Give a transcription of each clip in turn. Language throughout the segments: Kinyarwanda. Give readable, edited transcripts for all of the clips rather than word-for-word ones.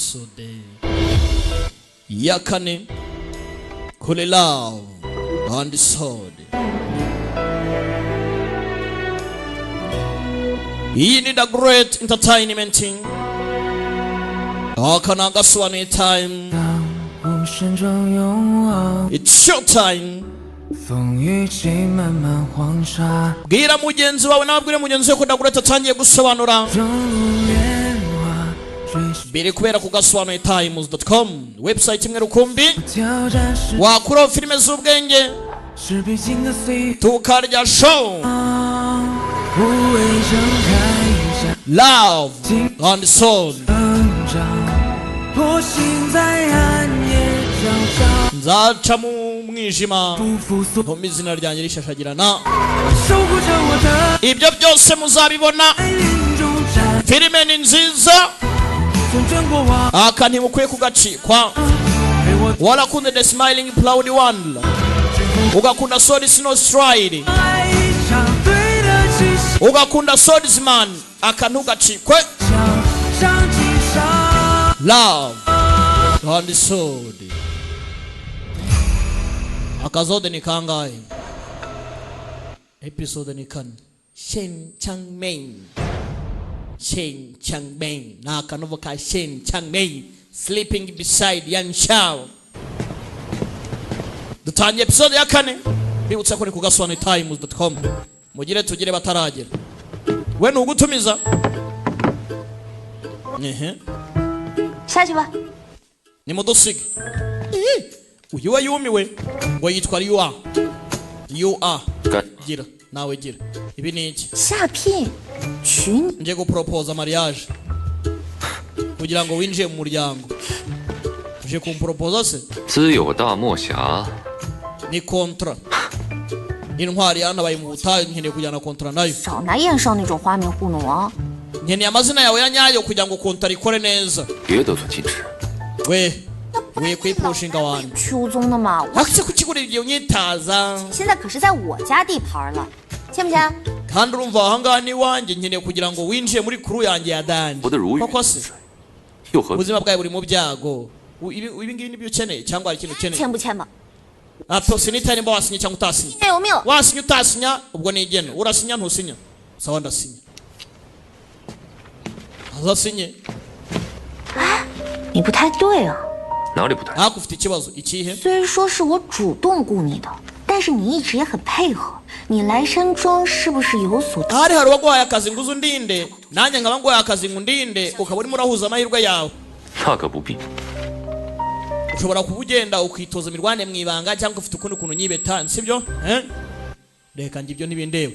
Episode ya kane kuri Love and Sword. Iyi ni The Great Entertainment, aka ni agasobanuye time. 无声中勇往， It's show time. 风雨起，漫漫黄沙， Bwira mugenzi wawe nawe abwire mugenzi we ko The Great atangiye gusobanura. 终如年华，追 Biri kubera ku gasobanuye times.com, website imwe rukumbi 挑战是 wakuraho filime z'ubwenge 是必经的岁月， tukarya show. 无畏睁开眼， Love and Soul. 成长，破心在暗夜交加， Nzaca mu mwijima 不负所 ntuma izina ryanjye rishashagirana. 守护着我的 Ibyo byose muzabibona. 爱云中战， Filime ni nziza. 从真过往， Aka ntimukwiye kugacikwa. 陪我 Warakunze The Smiling Proud One, ugakunda Sword Snow Stride, 爱一场，对得起 ugakunda Swordsman, aka ntugacikwe. 想上几伤。 Love and Sword. Akazode ni kangahe? Episode ni kane. Shen Changmei, Shen Changmei ni akanovo ka Shen Changmei, Sleeping Beside Yan Shao. Dutangiye episode ya kane. Bibutsa ko ni ku gasobanutimes.com. Mugire tugire bataragera we ni ugutumiza ehe. 下去吧。 Nimudusige. Ih, uyu we yumiwe ngo yitwa Yua Yua. 干 Gira nawe, gira ibi ni iki? 下聘，娶你， Nje guporopoza mariage kugira ngo winjiye mu muryango, uje kumporopoza se? 兹有大漠侠， Ni kontra intwari yanabaye mu butayu, nkeneye kujyana kontra nayo. 少拿燕少那种花名糊弄我啊！ Nkeneye amazina yawe ya nyayo kugira ngo kontra ikore neza. 别得寸进尺。 We we kwipushinga wanjye. 去无踪的嘛，我 Akise kukigura igihe unyitaza. 现在可是在我家地盘了，签不签？ Kandi urumva ahangaha ni iwanjye, nkeneye kugira ngo winjiye muri kuru yanjye ya dani. 我的如雨 Koko se 又何必？ ubuzima bwawe buri mu byago. Ibi ngibi nibyo ukeneye cyangwa hari ikintu ukeneye? 签不签吧？ Apo sinitaye nimba wasinya cyangwa utasinya. 有命！ Wasinya utasinya ubwo ni igeno, urasinya ntusinya? Sawa, ndasinya. Azasinye. 你不太对啊， 哪里不对？ Ariko ufite ikibazo ikihe? 虽说是我主动雇你的，但是你一直也很配合。你来山庄是不是有所？ Hari hari uwaguhaye akazi ngo uze undinde, nanjye nkaba nguhaye akazi ngo undinde, ukaba urimo urahuza amahirwe yawe. 大可不必。 Ushobora kuba ugenda ukitoza imirwane mu ibanga cyangwa ufite ukundi kuntu nyibeta, sibyo? Eh? Reka njye ibyo ntibindeba.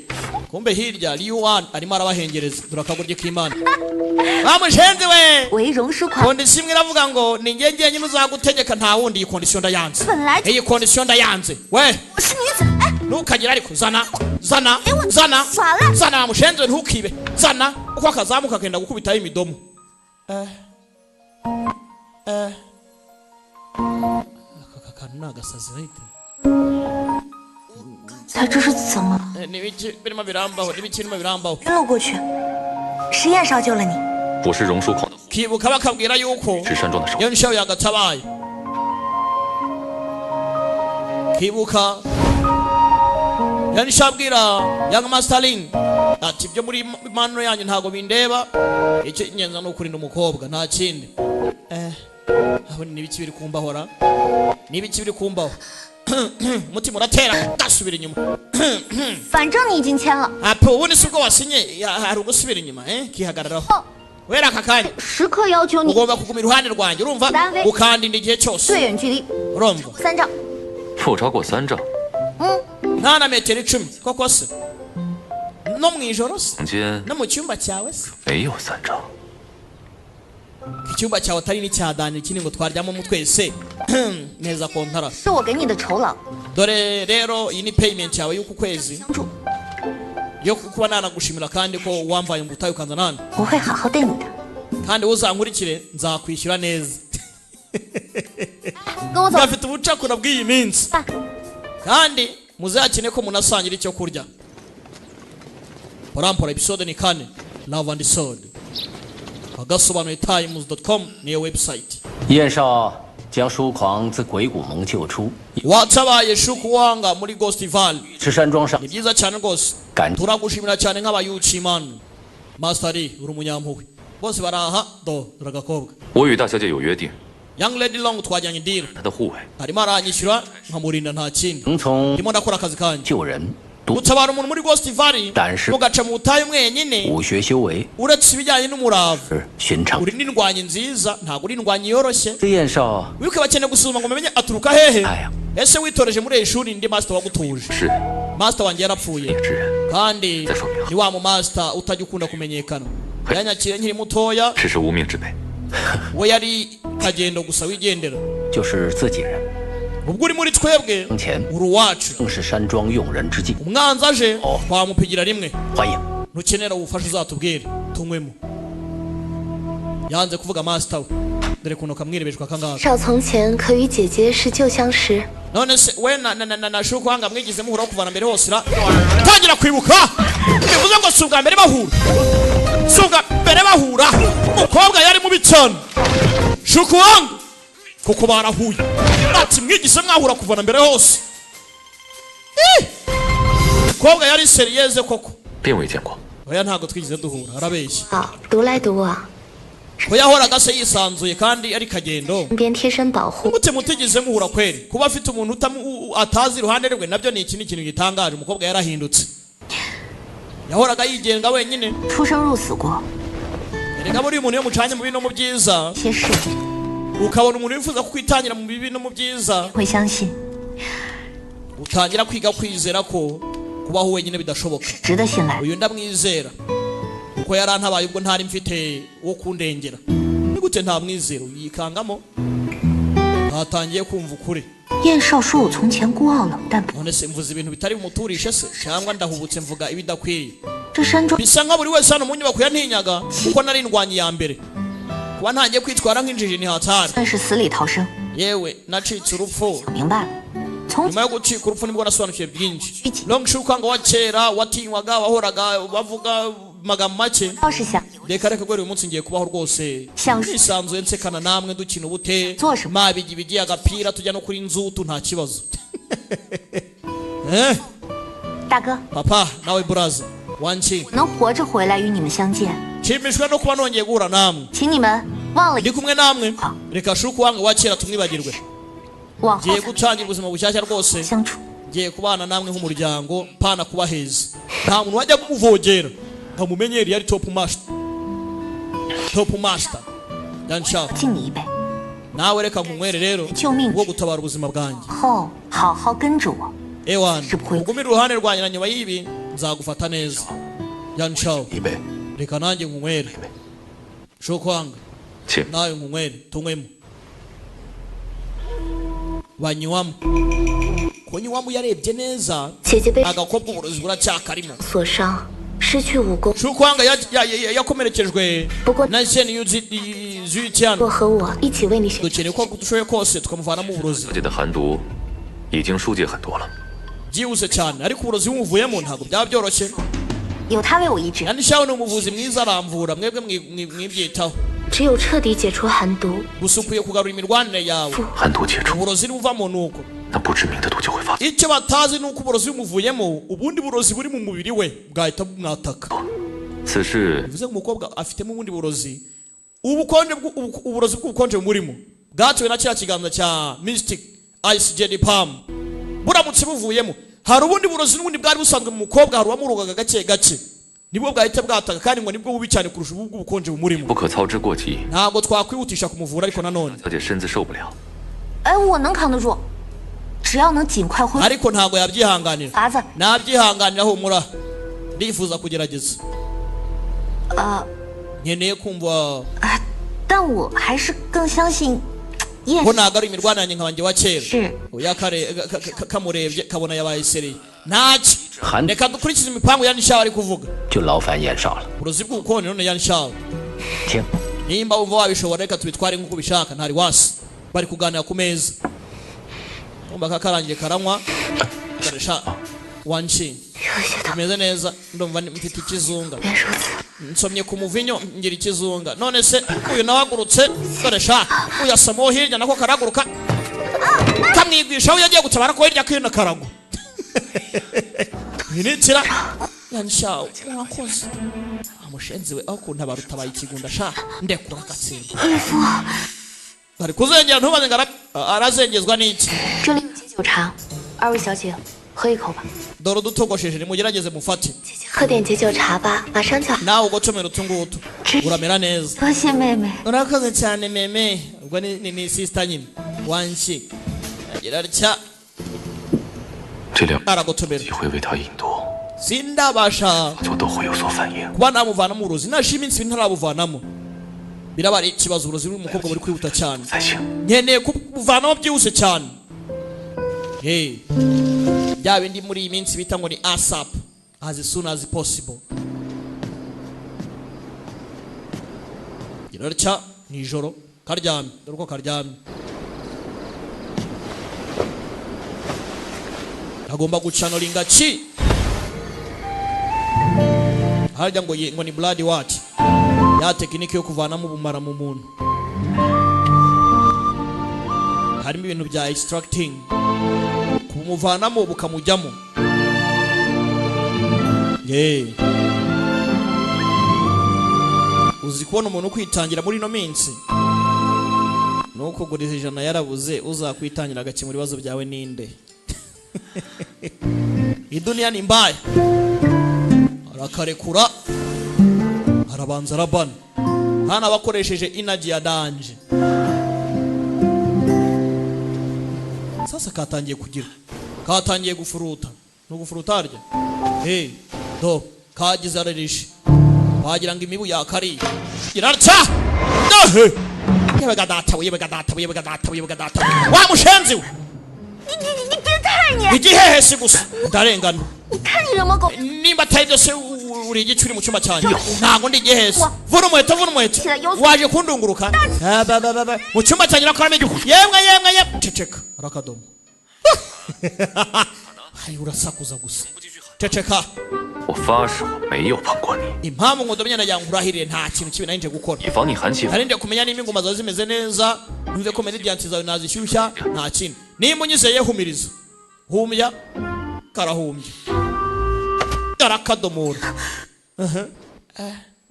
Kumbe hirya Liu Wan arimo arabahengereza. Dore akagoryi k'Imana bamushenzi we. 为荣书款， Kondisiyo imwe iravuga ngo ni njye njyenyine uzagutegeka, nta wundi. Iyi kondisiyo ndayanze. Iyi kondisiyo ndayanze we. 我是女子，哎， Ntukagira ariko zana zana zana. Swala. Zana mushenzi we, ntukibe, zana. Uko akazamuka akenda gukubitaho imidomo. Eh eh, aka kantu ni agasazi bahita. 他这是怎么了？ Eh, n'ibiki birimo birambaho? N'ibiki birimo birambaho? 晕了过去，是燕少救了你。 我是榕树矿的 Kibuka bakabwira yuko 是山庄的守。 iyo nshaho yagatabaye. Kibuka yanisha abwira Young Masterling ati ibyo muri mano yanyu ntabwo bindeba, icyo ingenzi ni ukurinda umukobwa, nta kindi. Eh, aho n'ibiki biri kumbahora? N'ibiki biri kumbaho? Umutima uratera, gasubira inyuma. 反正你已经签了， Apo ubundi si ubwo wasinye hari ugusubira inyuma, eh, kihagararaho wera aka kanya. 时刻要求你 Ugomba kuguma iruhande rwanjye, urumva? Ndave. Ukandinda igihe cyose. 最远距离 Urumva? 三丈。 不超过三丈， Nta na metero 10 koko se? No mu ijoro se? 房间 No mu cyumba cyawe se? 没有三丈。 Icyumba cyawe atari n'icya dani ikindi ngo twaryamamo twese neza kontara. 是我给你的酬劳， Dore rero iyi ni payment yawe y'uku kwezi 相助， yo kuba nanagushimira kandi ko wamvaye mu butayu ukanza nani. 我会好好对你的。 Kandi uzankurikire nzakwishyura neza. 跟我走。 Bafite ubucakura bw'iyi minsi. Kandi muzakine ko munasangira icyo kurya. Porampora episode ni kane, Love and Sword. Agasobanuye times.com niyo website. 燕少将疏狂自鬼谷盟救出， Watabaye Shukuwanga muri Ghost Valley. 是山庄上 Ni byiza cyane rwose. 感 Turagushimira cyane nk'abayucimanu. Master Lee, uri umunyampuhwe. Bose baraha do dore agakobwa. 我与大小姐有约定， Young Lady Long twajyanye deal. 她的护卫 Arimo aranyishyura nkamurinda, nta kindi. 能从 Ndimo ndakora akazi kanjye. 救人独 Gutabara umuntu muri Ghost Valley 胆识 mugaca mu butayu mwenyine, 武学修为 uretse ibijyanye n'umurava, 是寻常。 uri n'indwanyi nziza, ntabwo uri indwanyi yoroshye. 这燕少 Wibuke, bakeneye gusuzuma ngo mumenye aturuka hehe. Aya. Ese witoreje muri iri shuri? Ndi master wagutuje. 是 Master wanjye yarapfuye. 之人， Kandi Ndashobora. ni wa mu master utajya ukunda kumenyekana, yanyakiriye nkiri mutoya. 只是无名之辈。 We yari kagendo gusa wigendera. 就是自己人， Ubwo uri muri twebwe, 当前 uri uwacu. 正是山庄用人之际， Umwanzi aje Oh. twamupigira rimwe. 欢迎。 Ntukenera ubufasha uzatubwire tunywemo. Yanze kuvuga master we, dore kuntu kamwirebeshwa akangaka. 少从前可与姐姐是旧相识， None se we na Shukwanga mwigize muhura kuvana mbere hose ra? Tangira kwibuka, bivuze ngo si ubwa mbere bahura, si ubwa mbere bahura. Umukobwa yari mubi cyane Shukwanga, kuko barahuye. Ati mwigize mwahura kuvana mbere hose? Ih! Umukobwa yari sérieuse koko. 并未见过。 Oya, ntabwo twigeze duhura, arabeshya. 好，独来独往， Ko yahoraga se yisanzuye kandi ari kagendo? 身边贴身保护， Mute mutigeze muhura kweri? Kuba afite umuntu atazi iruhande rwe nabyo ni ikindi kintu gitangaje. Umukobwa yarahindutse, yahoraga yigenga wenyine. 出生入死过， Erega buriya umuntu iyo mucanye mu bibi no mu byiza, 些事 ukabona umuntu wifuza kukwitangira mu bibi no mu byiza, 会相信 utangira kwiga kwizera ko kubaho wenyine bidashoboka. 值得信赖。 Uyu ndamwizera kuko yarantabaye ubwo ntari mfite wo kundengera. Ni gute ntamwizera? Yikangamo hatangiye kumva ukuri. 燕少说我从前孤傲冷淡， None se mvuze ibintu bitari bumuturishe se, cyangwa ndahubutse mvuga ibidakwiriye? 这山庄 Bisa nka buri wese hano mu nyubako yantinyaga kuko nari indwanyi ya mbere. Kuba ntangiye kwitwara nk'injiji ni hatari. 算是死里逃生。 Yewe, nacitse urupfu. 想明白了，从 Nyuma yo gucika urupfu nibwo nasobanukiwe byinshi. Long Shukanga wa kera watinywaga, wahoraga bavuga amagambo make, 倒是想 reka reka, guhera uyu munsi ngiye kubaho rwose想 nisanzuye, nsekana namwe, dukina ubute, 做什么 mabigi agapira, tujya no kuri nzutu, nta kibazo, eh. 大哥 Papa nawe buraza wanki, 能活着回来与你们相见， nshimishwe no kuba nongeye guhura namwe. 请你们忘了 Ndi kumwe namwe. Reka Shuku wa kera tumwibagirwe. 往后 Ngiye gutangira ubuzima bushyashya rwose. 相处。 Ngiye kubana namwe nk'umuryango, pana kubaheza. Nta muntu wajya kumuvogera nkamumenyeri, yari top master, top master yanshaho. 敬你一杯， Nawe reka nkunywere rero 救命 bwo gutabara ubuzima bwanjye. 后好好跟着我。 Ewana, Sipwe. ugumire uruhande rwanjye, na nyuma y'ibi nzagufata neza. Yanshaho, 一杯， reka nanjye nkunywere. Shokwanga, 请。 nawe nkunywere. Tunywemo. Banywamo, kunywamo yarebye neza. 姐姐被 Agakobwa uburozi buracyakarimo. 所伤，失去武功， Shukwanga yakomerekejwe Kuko- na Jen Zutian. 若和我一起为你选 Dukeneye ko dushoboye kose tukamuvanamo uburozi. 小姐的寒毒已经疏解很多了， Byihuse cyane, ariko uburozi bumuvuyemo ntabwo byaba byoroshye. 有他为我医治， Yani Shaho ni umuvuzi mwiza, aramvura. Mwebwe mwibyitaho. 只有彻底解除寒毒， Gusa ukwiye kugarura imirwanire yawe. 寒毒解除， Uburozi nibuvamo ni uko 那不知名的毒就会发作。 Icyo batazi ni uko uburozi bumuvuyemo, ubundi burozi buri mu mubiri we bwahita bumwataka. 此事 Bivuze ngo umukobwa afitemo ubundi burozi, ubukonje uburozi bw'ubukonje bumurimo bwatewe na kiriya kiganza cya Mystic Ice Jade Palm. Buramutse buvuyemo, hari ubundi burozi n'ubundi bwari busanzwe mu mukobwa, hari uwamurogaga gake gake, nibwo bwahita bwataka, kandi ngo nibwo bubi cyane kurusha ubu bw'ubukonje bumurimo. 不可操之过急， Ntabwo twakwihutisha kumuvura, ariko nanone 小姐身子受不了。 哎，我能扛得住，只要能尽快恢复 Ariko ntabwo yabyihanganira. 法子。 Nabyihanganira, humura, ndifuza kugerageza. Nkeneye kumva 啊，但我还是更相信燕 ko nagaruye imirwanire yanjye nka wanjye wa kera. Shi. Oya, kare kamurebye kabona yabaye sérieux, ntacyo. 寒 Reka dukurikize imipangu ya Nishawe ari kuvuga. 就劳烦燕少了。 Uburozi bw'ubukonje none Yanishawe, 请。 nimba wumva wabishobora, reka tubitware nk'uko ubishaka, ntari wasi. Bari kuganira ku meza, kumva kakarangiye karanywa. Garesha wanshi. Bimeze neza, ndumva mfite ikizunga. Nsomye ku muvinyo ngira ikizunga. None se uyu nawagurutse, dore sha, uyasoma hirya nako karaguruka. Kamwigwisha aho yagiye gutabara ko hirya kino karago. Binitira yansha urakoze. Amushenzi we aho kuntabara utabaye ikigunda sha, ndekura agatsinda. Bari kuzengera ntubaze ngo arazengezwa n'iki. 这里有解酒茶，二位小姐喝一口吧。 Dore udutogosheje nimugerageze mufate. 喝点解酒茶吧，马上就好。 Nawe ugotomera utu ngutu uramera neza. 多谢妹妹。 Urakoze cyane meme. Ubwo ni sister nyine wanshi. Agira atya 这两 aragotomera. 会为他引毒， Sindabasha 就都会有所反应。 kuba namuvanamo uburozi, nashima iminsi ntarabuvanamo. Biraba ari ikibazo, uburozi bw'umukobwa buri kwihuta cyane. Nkeneye kubuvanamo byihuse cyane. Hey. Bya bindi muri iyi minsi bita ngo ni ASAP, as soon as possible. Gira atya nijoro karyamye, dore uko karyamye. Agomba gucanoringa chi harya ngo ngo ni blood what ya tekinike yo kuvanamo ubumara mu muntu. Harimo ibintu bya extracting, kumuvanamo bukamujyamo. Yeah. Uzi kubona umuntu kwitangira muri ino minsi nukuguriza ijana yarabuze, uzakwitangira agakemura ibibazo byawe ninde? Idunia ni mbaya. Arakarekura arabanza arabana. Hana bakoresheje energy ya danje. Sasa katangiye kugira, katangiye gufuruta. No gufuruta arya. Hey, do kagize ararishe. Wagira ngo imibu yakariye. Irarca. Dahe. Yebega data, yebega data, yebega data, yebega data. Wa mushenzi we. 你别看你！ Igihehe si gusa ndarengana. 你看你人魔狗！ Nimba atari byose uri igice uri mu cyumba cyanjye ntabwo ndi igihese. Vuna umuheto, vuna umuheto. Waje kundunguruka mu cyumba cyanjye nakoramo igihu. Yemwe yemwe yemwe, ceceka arakadomo. Hari urasakuza gusa, ceceka. 我发誓我没有碰过你， Impamvu ngo ndamenya nkurahiriye nta kintu kibi nari nje gukora. 以防你寒气。 Nari nje kumenya nimba ingoma zawe zimeze neza, numve ko meridianti zawe nazishyushya, nta kintu. Nimba unyizeye humiriza. Humya karahumbya. Arakadomora.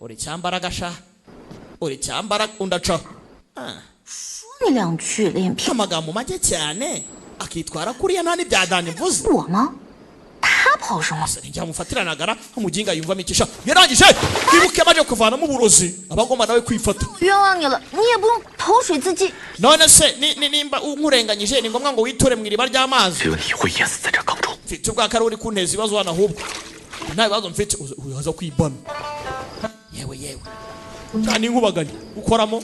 Uri cyambaraga sha. Uri cyambara undaca. 说你两句脸皮。 Amagambo make cyane akitwara kuriya nta n'ibyadanye mvuze. 我吗？他跑什么？ Ntiyamufatiranaga umuginga yumvamo ikisha. Yarangije ibuke amaze kuvanamo uburozi abagomba nawe kwifata. 冤枉你了，你也不用投水自尽。 None se nimba nkurenganyije ni ngombwa ngo witure mu iriba ry'amazi? 只有你会淹死在这缸中。 Mfite ubwakari uri kunteza ibibazo hano ahubwo. Nta bibazo mfite uza kwibana. Yewe yewe. Cyane inkubaganye ukoramo.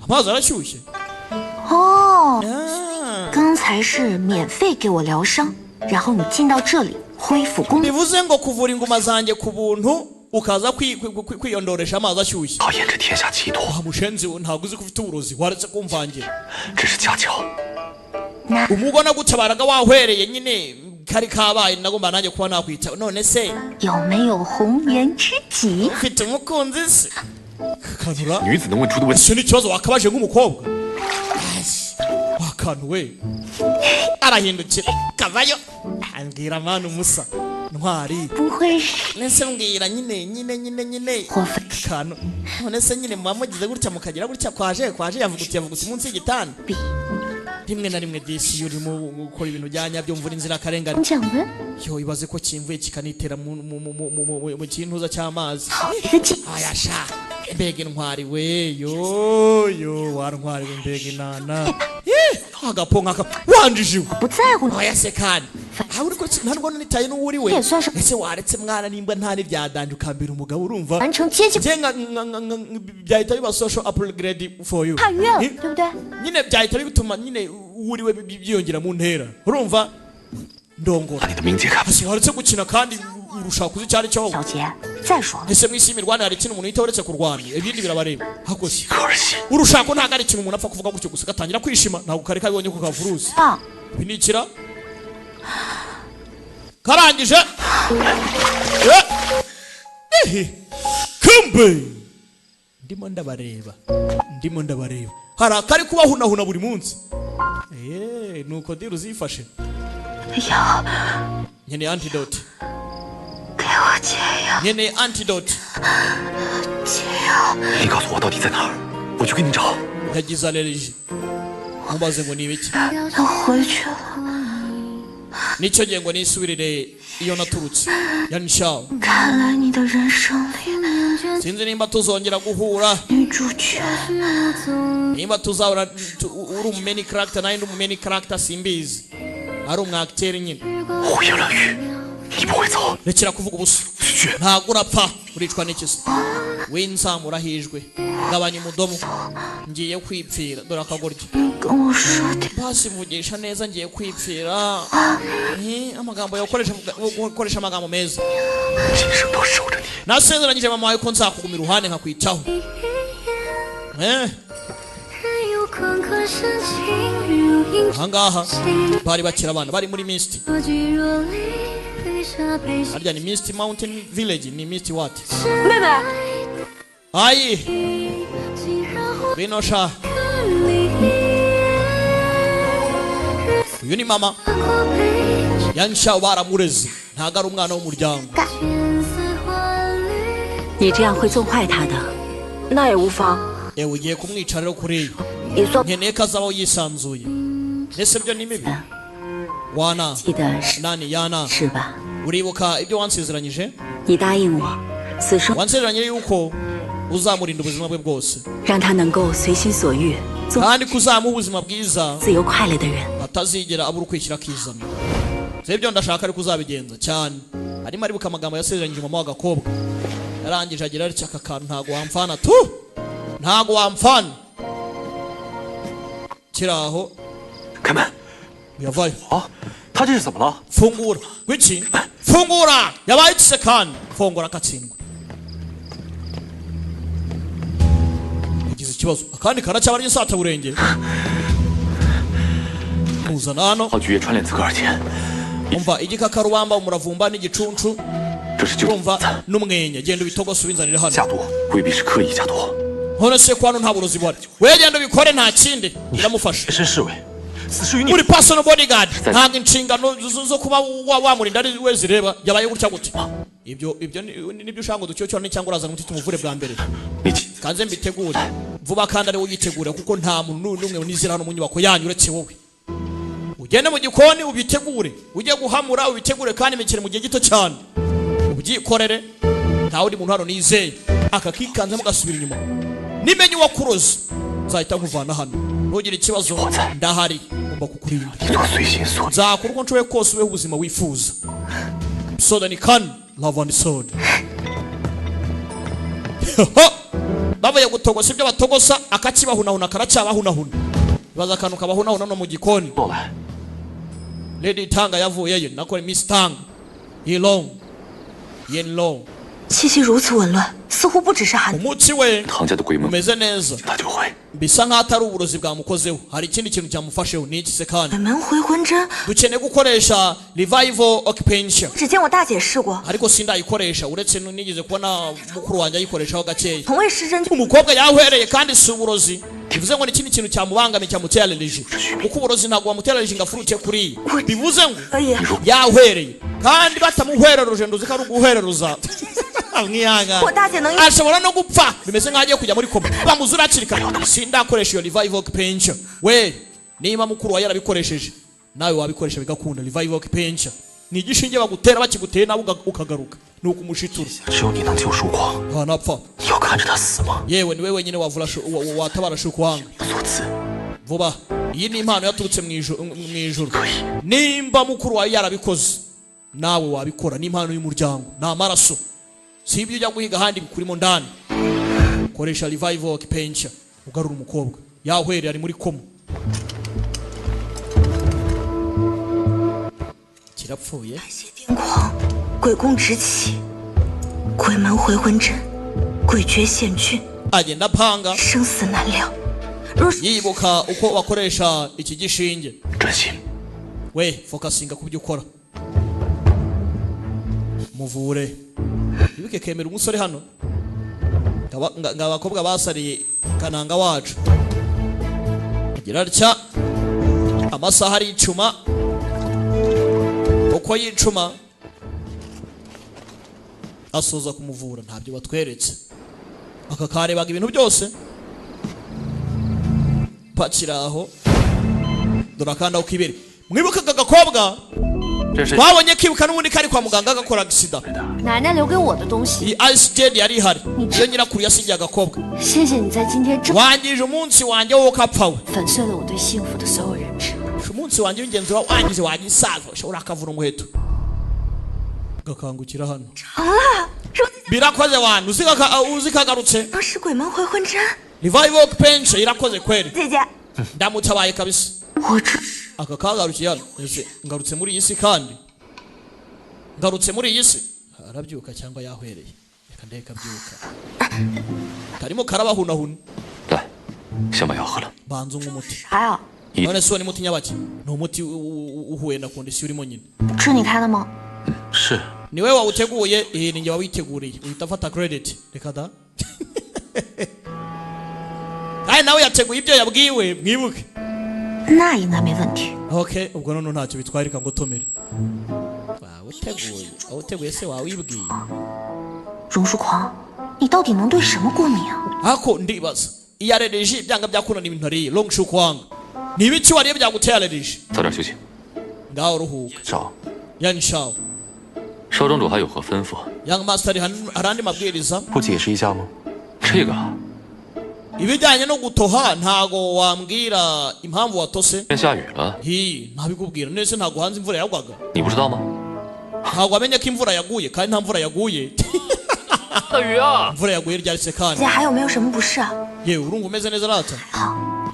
Amazi arashyushye. 哦，刚才是免费给我疗伤，然后你进到这里恢复功。 Bivuze ngo kuvura inguma zanjye ku buntu ukaza kwiyondoresha amazi ashyushye. 考验这天下奇毒。 Wa mushenzi we ntabwo uzi ko ufite uburozi waretse kumvangira. 只是恰巧。 Umubona gutabaraga wahwereye nyine kari kabaye nagomba nanjye kuba nakwita. None se 有没有红颜知己？ ufite umukunzi se? Kanura. 女子能问出的问题。 Icyo ni ikibazo wakabaje nk'umukobwa. Wakantu we. Arahindukira kavayo. Ambwira mwana umusa. Ntwari. 不会是 Nese mbwira nyine nyine nyine nyine. Kantu. None se nyine muba mugize gutya mukagira gutya kwaje kwaje yavugutiye yavugutse munsi y'igitanda. Rimwe na rimwe disi iyo urimo gukora ibintu bya nyabyo mvura inzirakarengane. 蒋文？ Yo ibaze ko kimvuye kikanitera mu kintuza cy'amazi. Aya sha mbega intwari we yo yo wantwari we mbega inana. Agapo nkaka wanjije. 不在乎。 Oya se kandi. Aho uri ko ntabwo nitaye n'uwuri we. Ese waretse mwana nimba nta n'ibyadanje ukambira umugabo urumva. 完成阶级 Byahita biba social upgrade for you. 跨越了，对不对？ Nyine byahita bituma nyine uriwe byiyongera mu ntera. Urumva? Ndongora. 你的名节看。 Waretse gukina kandi urushaka uzi cyari cyo. 小杰，再说了。 Ese mwisi imirwana hari ikintu umuntu yita uretse kurwana ibindi birabareba. Hakoze. Urushako ntabwo ari ikintu umuntu apfa kuvuga gutyo gusa gatangira kwishima ntabwo kare kabonye ko kavuruzi. Binikira. Karangije. Eh! Kumbe ndimo ndabareba, ndimo ndabareba, hari akari kubahunahuna buri munsi. Nuko dira uzifashe. Nkeneye antidote, nkeneye antidote. 你告诉我到底在哪儿，我去给你找。 Yagize allergie, ntubaze ngo ni ibiki. 要回去了。 Nicyo gihe ngo nisubirire iyo naturutse yanishawe. 看来你的人生里， Sinzi nimba tuzongera guhura, 女主角 nimba tuzahura uri umu main character nanjye ndi umu main character, simbizi, ari umu acteur nyine. 胡言乱语，你不会走。 Rekera kuvuga ubusa, ntabwo urapfa, uricwa n'ikisa winzamura hijwe, gabanya umudomo, ngiye kwipfira, dore akagoryi. 你跟我说点 Basi mvugisha neza, ngiye kwipfira. Amagambo yawe ukoresha, ukoresha amagambo meza. 今生都守着你。 Nasezeranyije mama wawe ko nzakuguma iruhande nkakwitaho. 有款款深情如影 Ahangaha bari bakiri abana, bari muri Misty. 若即若离，泪下悲喜 Harya ni Misty Mountain Village, ni Misty what? 妹妹， Ayi 竟然会 ngwino sha. 离， Uyu ni mama 过悲 Yansha, baramureze, ntabwo ari umwana w'umuryango. 千丝万缕。 你这样会纵坏他的。那也无妨， Ewe, ugiye kumwica rero kuriya. 也算 Nkeneye ko azabaho yisanzuye, ese byo ni bibi wana? 记得是 Nani yana? 是吧？ Uribuka ibyo wansezeranyije? 你答应我，此生 Wansezeranyije yuko uzamurinda ubuzima bwe bwose, 让他能够随心所欲，做 kandi ko uzamuha ubuzima bwiza, 自由快乐的人。 atazigera abura ukwishyira akizana. Si ibyo ndashaka, ariko uzabigenza cyane. Arimo aribuka amagambo yasezeranyije mama w'agakobwa. Yarangije agira atya: "Aka kantu ntago wamfana tu, ntago wamfana." Kiri aho. 开门！ Uyavayo. 啊，他这是怎么了？ Fungura gwiki, fungura, yabaye ikise kandi fungura akatsindwa. Yagize ikibazo, akandi karacyaba ari insataburenge, muzana hano. 好菊叶川连自个儿钱， Umva, igikakarubamba, umuravumba n'igicunshu, 这是救 urumva, n'umwenya, genda ubitogose ubinzanire hano. 下毒未必是刻意下毒， None se ko hano nta burozi buhari? We genda ubikore, nta kindi, biramufasha. 身侍卫，此事与你 Uri personal bodyguard, ntabwo inshingano zo kuba wamurinda ari we zireba. Yabaye gutya gute? Ibyo nibyo ushaka ngo ducyocyorane, cyangwa urazana umuti tumuvure bwa mbere? 你亲自 Kanze mbitegure vuba, kandi ari wowe uyitegura, kuko nta muntu n'umwe nizera hano mu nyubako yanyu uretse wowe. Ugende mu gikoni ubitegure, ujye guhamura ubitegure, kandi imikino mu gihe gito cyane ubyikorere. Nta wundi muntu hano nizeye. Aka kikanzemo gasubira inyuma. Nimenye uwakuroze nzahita nkuvana hano. Ntugire ikibazo, ndahari, ngomba kukurinda. 你做随心所欲。 Nzakora uko nshoboye kose ubeho ubuzima wifuza. Sword and can love and sword. Bavuye gutogosa ibyo batogosa, akakibahunahuna, karacyabahunahuna. Baza akantu kabahunahuna no mu gikoni. 过来， Lady Tanga yavuyeyo, nako Miss Tang Yilong Yinlong. 气息如此紊乱，似乎不只是寒。 Umutsi we 唐家的鬼门 umeze neza, 他就会。 bisa nkaho atari uburozi bwamukozeho, hari ikindi kintu cyamufasheho. Ni iki se kandi? 鬼门回魂针， Dukeneye gukoresha revival acupuncture. 只见我大姐试过， Ariko sindayikoresha, uretse nigeze kubona mukuru wanjye ayikoreshaho gakeya. 从未施针就 Umukobwa yahwereye, kandi si uburozi, bivuze ngo ni ikindi kintu cyamubangamiye, cyamutera allergie, kuko uburozi ntabwo bamutera allergie ngo afurute kuriya. Bivuze ngo 可以。 yahwereye, kandi batamuhwereruje, nduzi ko ari uguhereruza mwihangane. 我大姐能 Ashobora no gupfa, bimeze nk'aho agiye kujya muri koma, bamuzura hakiri kare. Sindakoresha iyo revival acupuncture. We niba mukuru wawe yarabikoresheje, nawe wabikoresha bigakunda. Revival acupuncture ni igishinge bagutera, bakiguteye nawe ukagaruka, ni ukumushitura. 只有你能救曙光， Ntanapfa. 你要看着他死吗？ Yewe, niwe wenyine wavura watabara Shukwanga. 所赐， Vuba, iyi ni impano yaturutse mu ijuru. 可以。 Nimba mukuru wawe yarabikoze, nawe wabikora, ni impano y'umuryango, ni amaraso, si ibyo ujya guhiga ahandi, bikurimo ndani. Koresha revival acupuncture ugarura umukobwa, yahwereye, ari muri koma, kirapfuye. 血癫狂，鬼宫直起，鬼门回魂针，诡谲险峻， Agenda apanga, 生死难料。若是 yibuka uko bakoresha iki gishinge. 专心， We fokasinga ku byo ukora. Muvure ibuke kemera umusore hano nga abakobwa basariye kananga wacu agira atya amasaha ari icuma uko yicuma asoza kumuvura ntabyo batweretse aka karebaga ibintu byose pakira aho dore akanda ukibere mwibuke aka gakobwa 这是 twabonye kibuka n'ubundi kari kwa muganga gakora agisida 奶奶留给我的东西， iyi ice jade yari ihari iyo nyirakuru yasigiye agakobwa 谢谢你在今天这 wangije umunsi wanjye wowe ukapfa we 粉碎了我对幸福的所有认知。 umunsi wanjye w'ingenzi wangize wangisaza ushobora akavura umuheto gakangukira hano birakoze wantu uzikagarutse 当时鬼门回魂针， revival pension irakoze kweli 姐姐， ndamutabaye kabisa 我这 aka kagarukiye hano ese ngarutse muri iyi si kandi ngarutse muri iyi si arabyuka cyangwa yahwereye reka ndeke abyuka karimo karabahunahuna 来，先把药喝了。 banza unywa umuti 啥呀？ none se uwo ni muti nyabaki ni umuti uhuye na kondisiyo urimo nyine 是你开的吗？ 是， niwe wawuteguye iyi ni njye wawiteguriye uhita afata credit reka da kandi nawe yateguye ibyo yabwiwe mwibuke 那应该没问题。 okay ubwo none ntacyo bitwaye reka ngo utomere wawuteguye wawuteguye se wawibwiye 榕树狂，你到底能对什么过敏啊？ ako ndibaza iyi allergy byanga byakunda ni ibintu ariye long shu kwanga ni ibiki wariye byaguteye allergy 早点休息。 ngaho ruhuka 少， yan shao 少庄主还有何吩咐？ young master hari andi mabwiriza 不解释一下吗？这个啊， ibijyanye no gutoha ntago wambwira impamvu watose 天下雨了， hi ntabikubwira nese ntago hanze imvura yagwaga 你不知道吗？ ntago wamenye ko imvura yaguye kandi nta mvura yaguye 大雨啊！ imvura yaguye ryaretse kandi 姐还有没有什么不适啊？ yewe urumva umeze neza rata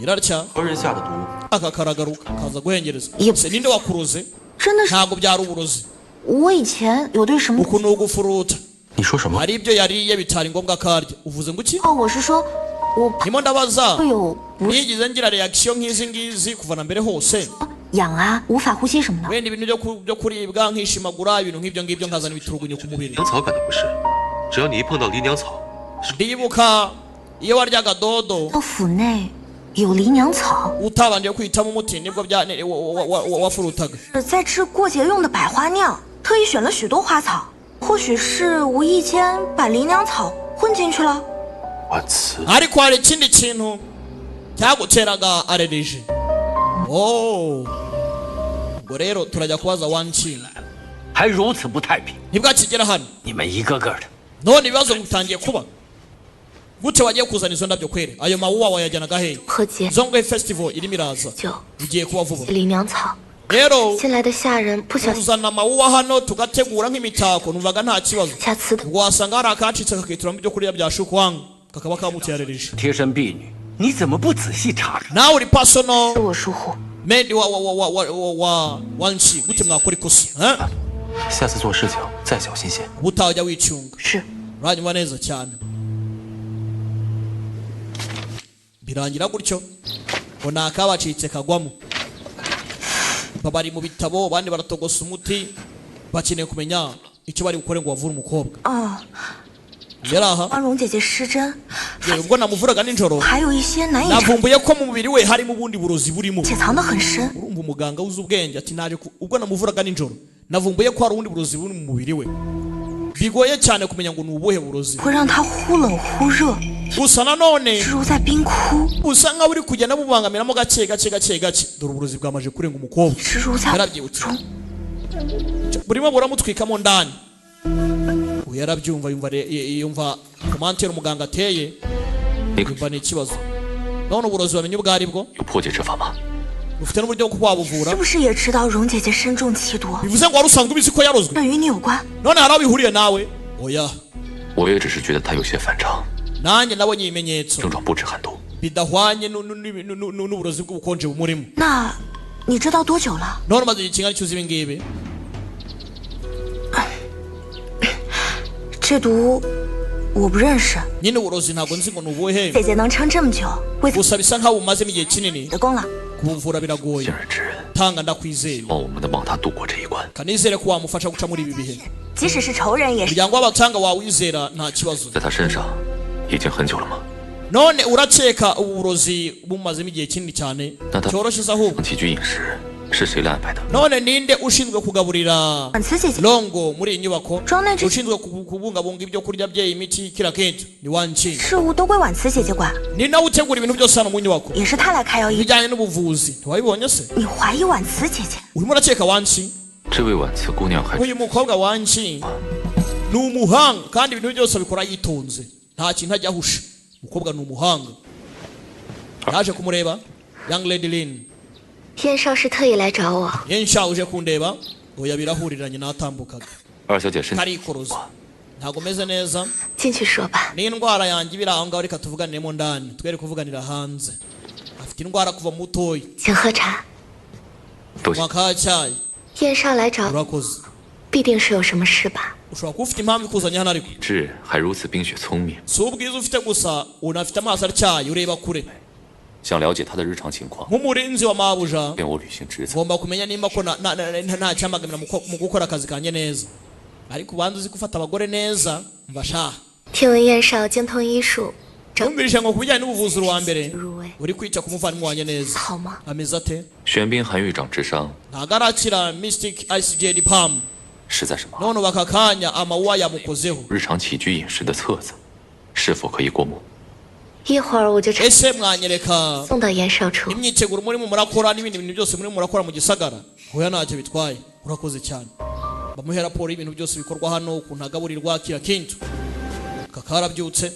irarya 何人下的毒？ aka karagaruka kaza guhengereza Yep. se ninde wakuroze 真的是， ntago byari uburozi 我以前有对什么？ uku ni ugufuruta 你说什么？ hari ibyo yariye bitari ngombwa akarya uvuze ngo iki 哦，我是说，我怕 ndimo ndabaza 会有不 nigeze ngira reaction nk'izi ngizi kuva na mbere hose 痒啊、无法呼吸什么的。 wenda ibintu byo kuribwa nkishimagura ibintu nk'ibyo ngibyo nkazana ibiturugunyo ku mubiri 娘草感到不适，只要你一碰到离娘草， ndibuka iyo waryaga dodo 到府内有离娘草， utabanje kwitamo umuti nibwo bya wafurutaga 在吃过节用的百花酿，特意选了许多花草，或许是无意间把离娘草混进去了。 我辞。 ariko hari ikindi kintu cyaguteraga allergy oh ubwo rero turajya kubaza wanchi 还如此不太平， nibwo akigera hano 你们一个个的 none ibibazo bitangiye kuba gute wagiye kuzana izo ndabyo kwere ayo mawuwa wayajyanaga hehe 贺杰， zongwe festival irimo iraza 就 igiye kuba vuba 离娘草， rero 新来的下人不小心 kuzana amawuwa hano tugategura nk'imitako numvaga nta kibazo 下词的， ubwo wasanga hari akacitse kakituramo ibyo kurya bya shukwanga kakaba kamuteye allergy 贴身婢女，你怎么不仔细查查？ nawe uri personal 是我疏忽。 maid wa wanchi gute mwakora ikosa eh? 下次做事情再小心些。 ubutaha ujya wicunga 是， uranyumva neza cyane birangira gutyo ngo ni akabacitse kagwamo bari mu bitabo abandi baratogosa umuti bakeneye kumenya icyo bari bukore ngo bavure umukobwa 哦， yari aha 光荣姐姐失真， yewe ubwo namuvuraga nijoro 还有一些难以查， navumbuye ko mu mubiri we harimo ubundi burozi burimo 且藏得很深。 urumva umuganga uzi ubwenge ati naje ubwo namuvuraga nijoro navumbuye ko hari ubundi burozi buri mu mubiri we bigoye cyane kumenya ngo ni ubuhe burozi 会让她忽冷忽热， gusa nanone 如在冰窟， usa nkaho uri kugenda bubangamiramo gake gake gake gake dore uburozi bwamaje kurenga umukobwa 是如在 yarabyibutse 中。 burimo buramutwikamo ndani uyu yarabyumva yumva yumva komantere umuganga ateye yumva ni ikibazo none uburozi bamenye ubwo ari bwo 有破解之法吗？ bufite n'uburyo bwo wabuvura 是不是也知道荣姐姐身中奇毒？ bivuze ngo wari usanzwe ubizi ko yarozwe 这与你有关？ none hari aho bihuriye nawe oya 我也只是觉得他有些反常， nanjye nabonye ibimenyetso 症状不止寒毒。 bidahwanye n'uburozi bw'ubukonje bumurimo 那，你知道多久了？ none umaze igihe kingana iki uzi ibi ngibi 这毒我不认识。 nyine uburozi ntabwo nzi ngo ni ubuhe 姐姐能撑这么久，为 gusa bisa nkaho bumazemo igihe kinini 的功劳。 kubuvura biragoye 信任之人， tanga ndakwizeye 望我们能帮他度过这一关。 kanizere ko wamufasha guca muri ibi bihe 即使是仇人也是。 Umuryango w'abatanga wawizera nta kibazo. 在他身上已经很久了吗？ None urakeka ubu burozi bumazemo igihe kinini cyane? 那他 Cyoroshye se ahubwo. 起居饮食是谁来安排的？ None ninde ushinzwe kugaburira 婉慈姐姐， Longo muri iyi nyubako, Jone ushinzwe kubungabunga ibyo kurya bye, imiti, kila kintu? Ni Wanchi. 事务都归婉慈姐姐管， Ni nawe utegura ibintu byose hano mu nyubako, 也是她来开药医。 ibijyanye n'ubuvuzi. Ntiwabibonye se? 你怀疑婉慈姐姐？ Urimo urakeka Wanchi? 这位婉慈姑娘还 Uyu mukobwa Wanchi ni umuhanga, kandi ibintu byose abikora yitonze, nta kintu ajya ahusha. Umukobwa ni umuhanga. Yaje kumureba Young Lady Lin. 燕少是特意来找我， Yensha, uje kundeba? Oya, birahuriranye, natambukaga. 二小姐身体 Karikoroza, ntabwo meze neza. 进去说吧。 N'indwara yanjye ibiri aho ngaho, reka tuvuganiremo ndani, twere kuvuganira hanze. Afite indwara kuva mutoya. 请喝茶。 多谢。 Mwakacyayi. 燕少来找， Urakoze. 必定是有什么事吧？ Ushobora kuba ufite impamvu ikuzanye hano, ariko 志还如此冰雪聪明， si ubwiza ufite gusa, unafite amaso atyaye, ureba kure. 想了解他的日常情况， Nk'umurinzi wa mabuja, 便我履行职责。 ngomba kumenya nimba ko nta cyambagamira mu gukora akazi kanjye neza. Ariko ubanza uzi gufata abagore neza, mva sha. 听闻燕少精通医术， Numvise ngo ku bijyanye n'ubuvuzi uwa mbere, 入微， uri kwita ku muvandimwe wanjye neza. 好吗？ Ameze ate? 玄冰韩狱长之伤 Ntabwo arakira Mystic Ice Jade Palm. 实在是麻烦。 None ubu aka kanya amawuwa yamukozeho. 日常起居饮食的册子，是否可以过目？ 一会儿我就 Ese mwanyereka 送到严少处。 imyiteguro murimo murakora n'ibindi bintu byose murimo murakora mu gisagara? Oya, ntacyo bitwaye, urakoze cyane. Bamuhe raporo y'ibintu byose bikorwa hano, ukuntu agaburirwa, kila kintu. Aka karabyutse,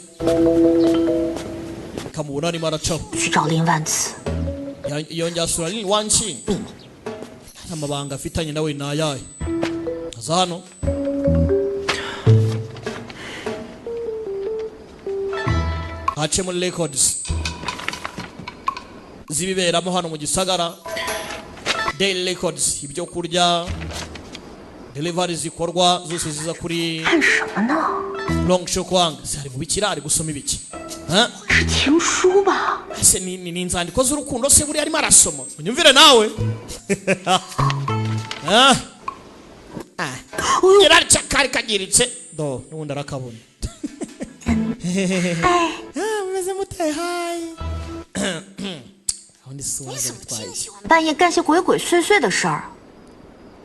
kamubona arimo aracaho. 去找林万慈， Yongera asura Lin Wanchi. Amabanga afitanye nawe ni ayahe? Aza hano, ace muri records z'ibiberamo hano mu gisagara, daily records, ibyo kurya, delivery zikorwa zose ziza kuri 看什么呢？ Long Shokwang. Se ari mu bikira, ari gusoma ibiki? Ha? 是情书吧？ Ese ni inzandiko z'urukundo se buriya arimo arasoma? Unyumvire nawe. Ah. Ah. Yararica kari kagiritse do, n'ubundi arakabona. Ah, mumeze mute? Hayi, aho ndi si wanjye bitwaye iki? 半夜干些鬼鬼祟祟的事儿，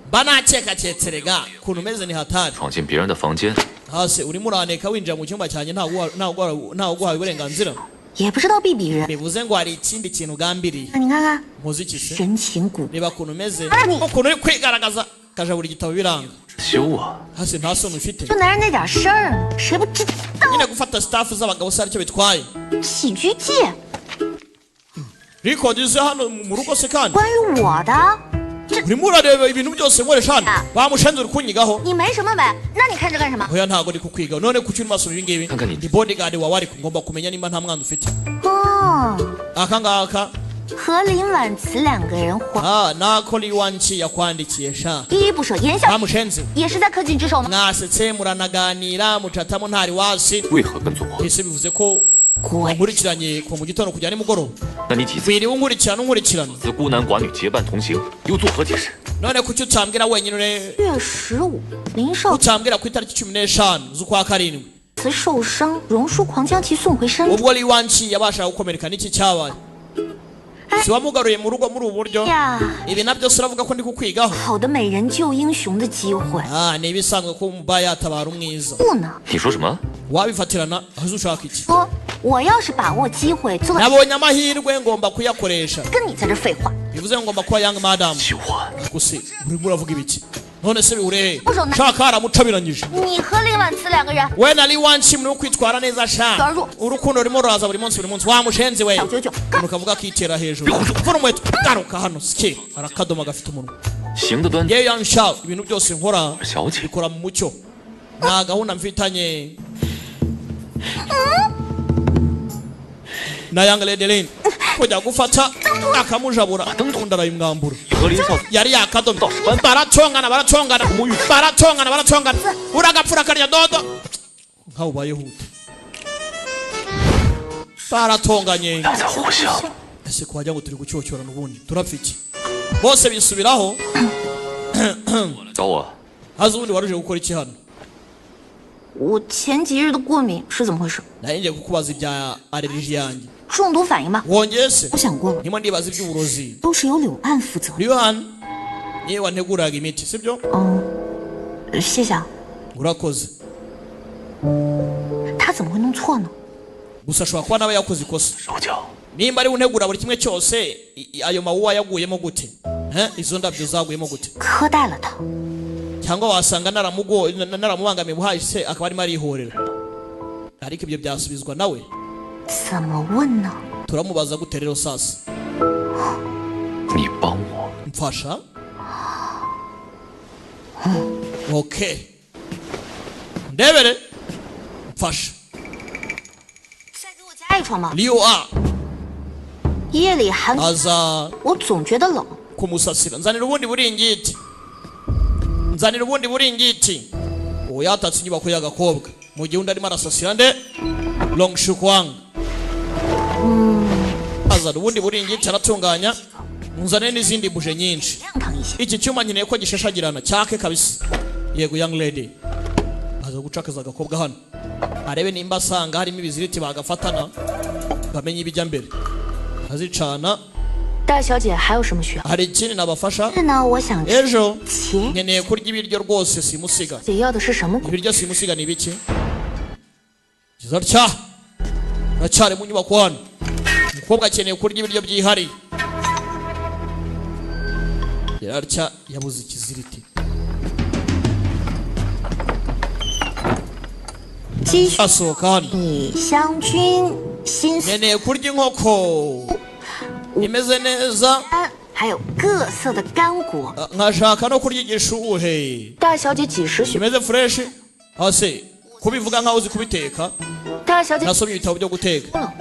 Mba nakekaketse rega, ukuntu umeze ni hatari. 闯进别人的房间， Hasi urimo uraneka, winjira mu cyumba cyanjye ntawe uguhaye uburenganzira. 也不知道避避人。 Bivuze ngo hari ikindi kintu ugambiriye. 你看看， Nkoze iki se? 神情古 Reba ukuntu umeze, Arani. ukuntu uri kwigaragaza, kaja buri gitabo biranga. 羞啊！ Hasi nta soni ufite? 就男人那点事儿，谁不知道？ Nyine gufata staff z'abagabo se aricyo bitwaye? 起居记， Record ze hano mu rugo se kandi? 关于我的， Urimo urareba ibintu byose nkoresha hano? Bamushenze, uri kunyigaho. 你没什么没？那你看这干什么？ Oya, ntago ndi kukwigaho. None kuki urimo asoma ibi ngibi? Kankani. Ndi bodyguard wawe, ariko ngomba kumenya nimba nta mwana ufite. 哦， Aka ngaka. 和林婉慈两个人还 Ah, nako Liwanchi yakwandikiye sha. 依依不舍，言笑 Bamushenze, 也是在恪尽职守吗？ mwasetse, muranaganira, mucatamo ntari wasi. 为何跟踪我？ Ese bivuze ko 鬼 nkurikiranye kuva mu gitondo kujya nimugoroba? 那你几次 Wiriwe unkurikirana, unkurikirana. 自孤男寡女结伴同行，又作何解释？ None kuki utambwira wenyine ure 月十五，林少 utambwira ku itariki 15 z'ukwa karindwi, 慈受伤，荣叔狂将其送回山 ubwo Liwanchi yabashaga gukomereka, n'iki cyabaye? Si wamugaruye mu rugo muri ubu buryo? 呀。 Ibi nabyo se uravuga ko ndi kukwigaho? 好的美人救英雄的机会， Ah, ni ibisanzwe ko umuba yatabara umwiza. 不呢？ 你说什么？ Wabifatirana aho ushaka iki? 说我要是把握机会做到， Nabonye amahirwe, ngomba kuyakoresha. 跟你在这废话。 Bivuze ngo ngomba kuba young madam. 喜欢 Gusa urimo uravuga ibiki? None se bihure? Uzo na- Shaka aramucabiranyije. 你和林婉慈两个人， We na Liwanchi murimo kwitwara neza sha. Garu. Urukundo rurimo ruraza buri munsi, buri munsi, wa mushenzi we. 小九九， Umuntu kavuga akitera hejuru, mvura umuheto, garuka hano sike. Arakadoma gafite umunwa. 行得端， Yewe Yang Shao, ibintu byose nkora 小姐， bikora mu mucyo, nta gahunda mfitanye na Young Lady Lin. Kujya gufata akamujabura, undi arayimwambura. 你和林少 Yari yakadomye. Baratongana, baratongana, baratongana, baratongana, uragapfura karya dodo nkaho ubayehuta. Baratonganye. 在互相 Ese ko wajya ngo turi gucyocyorana, ubundi turapfa iki? Bose bisubiraho. 找我， Haza ubundi waruje gukora iki hano? 我前几日的过敏是怎么回事？ Nari ngiye kukubaza ibya allergie yanjye. 中毒反应吗？ Wongeye se? 我想过了， Ndimo ndibaza iby'uburozi. 都是由柳暗负责。 Yohani niwe wanteguraga imiti, sibyo? 嗯，谢谢啊。 Urakoze. 他怎么会弄错呢？ Gusa ashobora kuba nawe yakoze ikosa. 手脚 Nimba ari we untegura buri kimwe cyose, ayo mawuwa yaguyemo gute? Eh, izo ndabyo zaguyemo gute? 苛待了他。 Cyangwa wasanga naramubangamiye buhahise akaba arimo arihorera. Ariko ibyo byasubizwa nawe. 怎么问呢？ Turamubaza gute rero sasa? 你帮我 Mfasha. Okay, ndebere mfasha. 再给我加一床吧。 Leo a 夜里寒， aza 我总觉得冷。 kumusasira. Nzanira ubundi buringiti, nzanira ubundi buringiti. Uwo yatatse inyubako y'agakobwa mu gihe undi arimo arasasira nde Longshukwang. Azana ubundi buringiti aratunganya. Nzanire n'izindi buje nyinshi. 亮堂一些。 Iki cyuma nkeneye ko gishashagirana cyake kabisa. Yego, young lady. Aza gucakaza agakobwa hano arebe nimba asanga harimo ibiziriti bagafatana bamenye ibijya mbere, azicana. 大小姐还有什么需要？ Hari ikindi nabafasha? 是呢，我想吃 Ejo 茄。 nkeneye kurya ibiryo rwose simusiga. 姐要的是什么果？ Ibiryo simusiga ni ibiki? Kiza tya aracyari mu nyubako hano. Umukobwa akeneye kurya ibiryo byihariye. Yararya yabuze ikiziriti. 鸡血 Asohoka hano. 米香菌新鲜， Nkeneye kurya inkoko imeze neza, 还有各色的干果。 nkashaka no kurya igishuhe 大小姐几时学？ kimeze fresh. Hasi kubivuga nkaho uzi kubiteka. 大小姐 Nasomye ibitabo byo guteka.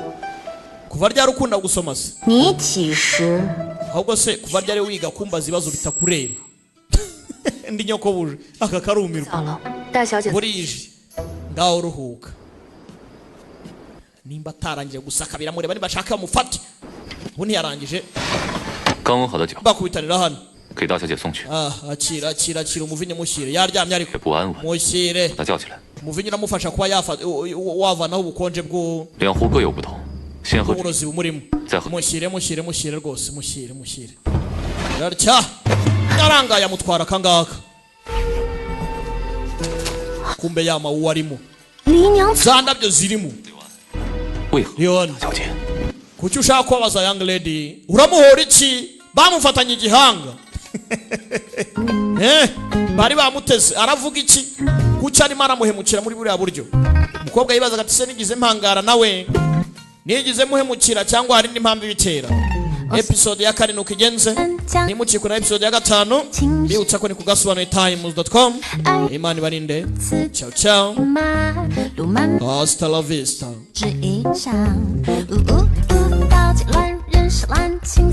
Kuva ryari ukunda gusoma se? 你几时 Ahubwo se kuva ryari wiga kumbaza ibibazo bitakureba? Ndi nyokobuje aka karumirwa. 早了，大小姐 Burije, ngaho ruhuka. Nimba atarangije gusaka biramureba, niba ashaka bamufate. Ubu ntiyarangije. 刚温好的酒 Bakubitanira hano. 给大小姐送去， Ah, akira akira akira umuvinyo mushyire, yaryamye ariko. 也不安稳， Mushyire. 把她叫起来。 Umuvinyo uramufasha kuba wavanaho ubukonje 两壶各有不同，先喝 bw'uburozi bumurimo. 再喝。 Mushyire mushyire mushyire rwose, mushyire mushyire. Ararya yarangaye amutwara akangaka. Kumbe ya mawuwa arimo, 林娘子 za ndabyo zirimo. 为何 Leon, 小姐？ kuki ushaka kubabaza young lady? Uramuhora iki? Bamufatanye igihanga. Eh, bari bamuteze. Aravuga iki? Kuki arimo aramuhemukira muri buriya buryo? Umukobwa yibazaga ati se nigize mpangara nawe, nigize muhemukira cyangwa hari indi mpamvu ibitera? Episode ya kane nuko igenze. Ntimucikwe na episode ya gatanu. Mbibutsa ko ni ku gasobanuye times.com. Imana ibarinde. Ciao ciao. 马路漫 Hasta la vista. 纸一张，呜呜呜，刀剑乱人是乱情。